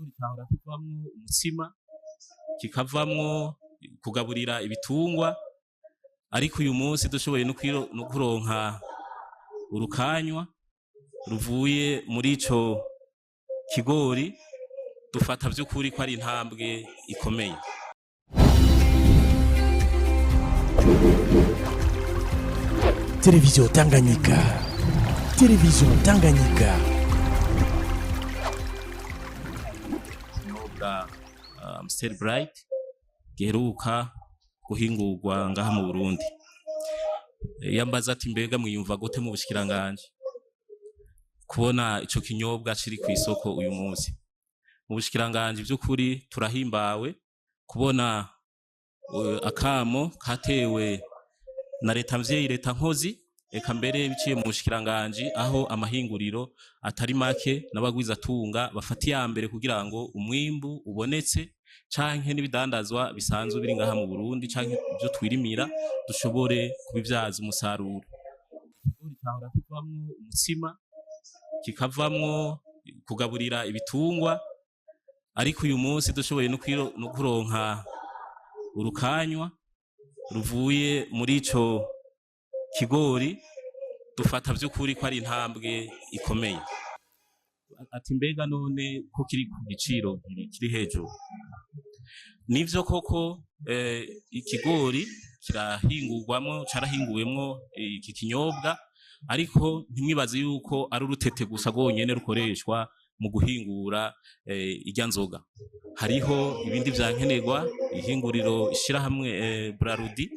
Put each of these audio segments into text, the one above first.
Ikigori cahora kivamwo umutsima, kikavamwo kugaburira ibitungwa, ariko uyu munsi dushoboye no kuronka urukanywa ruvuye muri ico kigori, dufata vy'ukuri ko ari intambwe ikomeye. Television Tanganyika. Television Tanganyika. Ikinyobwa Amstel Bright giheruka guhingurwa ngaha mu Burundi. Yambaza ati: "Mbega mwiyumva gute mu bushikiranganje kubona ico kinyobwa kiri kw'isoko uyu munsi?" Mu bushikiranganje vy'ukuri turahimbawe kubona akamo katewe na leta mvyeyi, leta nkozi, eka mbere biciye mu bushikiranganje, aho amahinguriro atari make n'abagwizatunga bafata iya mbere kugira ngo umwimbu ubonetse canke n'ibidandazwa bisanzwe biri ngaha mu Burundi canke ivyo twirimira dushobore kubivyaza umusaruro. Ikigori cahora kivamwo umutsima, kikavamwo kugaburira ibitungwa, ariko uyu munsi dushoboye no kuronka urukanywa ruvuye muri ico kigori, dufata vy'ukuri ko ari intambwe ikomeye. Ati: "Mbega none ko kiri ku giciro kiri hejuru?" Nivyo koko, ikigori kirahingurwamwo, carahinguwemwo iki kinyobwa, ariko ntimwibaze yuko ari urutete gusa rwonyene rukoreshwa mu guhingura irya nzoga. Hariho ibindi vyankenerwa ihinguriro ishirahamwe Brarudi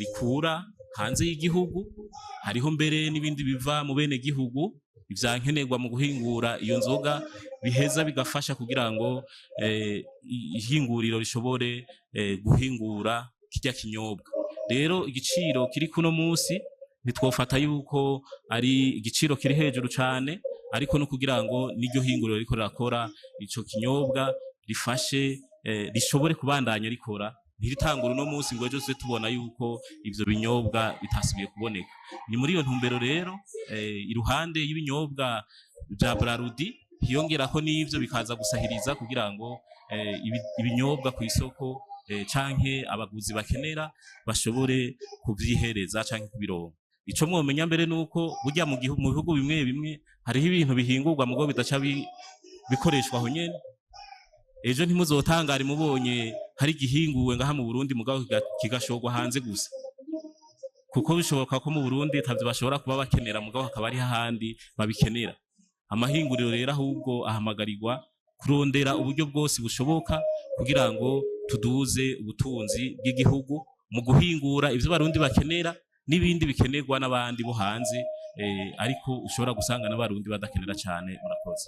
rikura hanze y'igihugu, hariho mbere n'ibindi biva mu bene gihugu, ivyankenerwa mu guhingura iyo nzoga biheza bigafasha kugira ngo ihinguriro rishobore guhingura kirya kinyobwa. Rero igiciro kiri kuno musi ntitwofata yuko ari igiciro kiri hejuru cane, ariko no kugira ngo n'iryo hinguriro riko rirakora ico kinyobwa rifashe, rishobore kubandanya rikora, ntiritangure uno munsi ngo ejo tuze tubona yuko ivyo binyobwa bitasubiye kuboneka. Ni muri iyo ntumbero rero, iruhande y'ibinyobwa vya Brarudi hiyongerako n'ivyo bikaza gusahiriza kugira ngo ibinyobwa kw'isoko canke abaguzi bakenera bashobore kuvyihereza canke kubironka. Ico mwomenya mbere nuko burya mu bihugu bimwe bimwe hariho ibintu bihingurwa mugo bidaca bikoreshwa aho nyene. Ejo ntimuzotangare mubonye hari igihinguwe ngaha mu Burundi mugabo kigashorwa hanze gusa, kuko bishoboka ko mu Burundi atavyo bashobora kuba bakenera, mugabo hakaba hariho ahandi babikenera. Amahinguriro rero ahubwo ahamagarirwa kurondera uburyo bwose bushoboka kugira ngo tuduze ubutunzi bw'igihugu mu guhingura ivyo Barundi bakenera n'ibindi bikenerwa n'abandi bo hanze, ariko ushobora gusanga n'Abarundi badakenera cane. Murakoze.